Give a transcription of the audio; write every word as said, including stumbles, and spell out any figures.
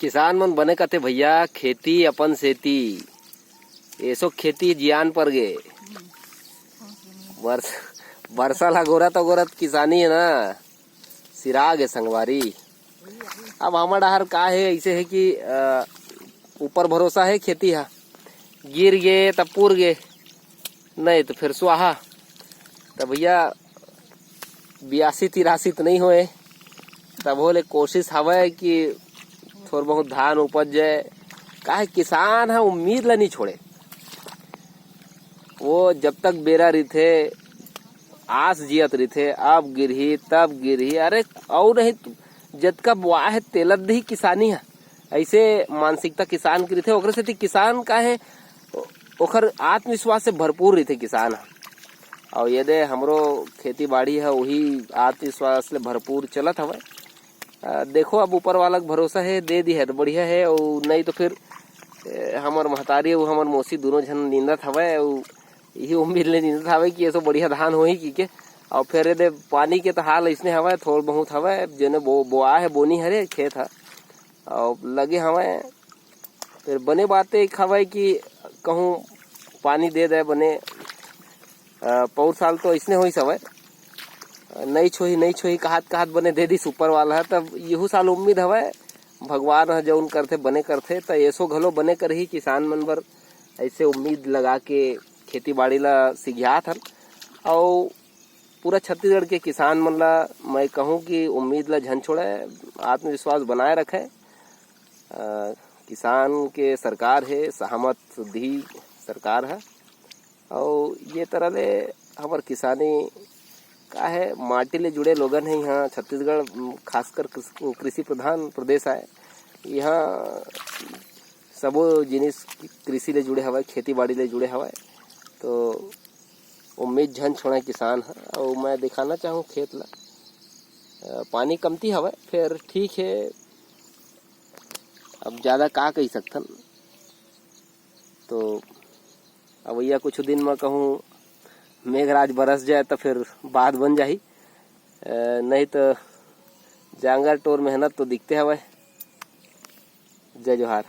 किसान मन बने कथे भैया, खेती अपन सेती, एसो खेती जियान पर गे। बरस-, बरसा ला गोरत गोरत किसानी हे ना, सिरा गे संगवारी। अब हमर डहर का हे, ऐसे हे कि, अ, ऊपर भरोसा हे खेती हा, गिर गे त पुर गे, नहीं तो फिर स्वाहा। त भैया, बियासी तिरासी तो नहीं होए, तभो ले कोशिश हवय कि थोर बहुत धान उपज जाए। काहे किसान ह उम्मीद ला नहीं छोड़े, वो जब तक बेरा रिथे, आस जियत रिथे, अब गिरही, तब गिरही। अरे, अउ नहीं तो जतका बोआ हे, तेला दही किसानी ह। ऐसे मानसिकता किसान के रिथे, ओकरे सेती किसान का हे, ओ-, ओखर आत्मविश्वास से भरपूर रिथे किसान ह। अउ ये दे हमरो खेती बाड़ी ह, वही आत्मविश्वास ले भरपूर चलत हवय। अ, देखो, अब ऊपर वाला के भरोसा हे, दे दी हे तो बढ़िया हे, अउ नहीं तो फिर, ए, हमर महतारी अउ हमर मौसी दोनों झन निंदत हवय, अउ यही उम्मीद ले निंदत हवय कि एसो बढ़िया धान होही कि के। अउ फिर ये दे पानी के तो हाल अइसने हवय, थोड़ बहुत हवय, जेने बो-, बोआ हे, बोनी हरे खेत ह, अउ लगे हवय। फिर बने बात एक हवय कि कहूँ पानी दे दे बने, अ, पौर साल तो अइसने होइस हवय, अ, नई छोही, नई छोही कहत, कहत बने दे दिस ऊपर वाला ह। तब यहू साल उम्मीद हवय, भगवान ह जौन करथे, बने करथे, त एसो घलो बने करही। किसान मन बर ऐसे उम्मीद लगा के खेती बाड़ी ला सिघियात हन। अउ पूरा छत्तीसगढ़ के किसान मन ला मैं कहूँ कि उम्मीद ला झन छोड़े, आत्मविश्वास बनाए रखे। अ, किसान के सरकार हे, सहमत शुद्धि सरकार ह। अउ ये तरह ले हमर किसानी का हे, माटी ले जुड़े लोगन हे इहाँ। छत्तीसगढ़, उम, खासकर कृष-, कृषि प्रधान प्रदेश आय। इहाँ सबो जिनिस कृषि ले जुड़े हवय, खेती बाड़ी ले जुड़े हवय। तो उम्मीद झन छोड़े किसान ह। अउ मैं दिखाना चाहूँ खेत ला, अ, पानी कमती हवय, फेर ठीक हे, अब ज़्यादा का कही सकथन। तो अवइया कुछ दिन म कहूँ मेघराज बरस जाए त फिर बात बन जाही, अ, नहीं तो जांगर टोर मेहनत तो दिखते हवय। जय जोहार।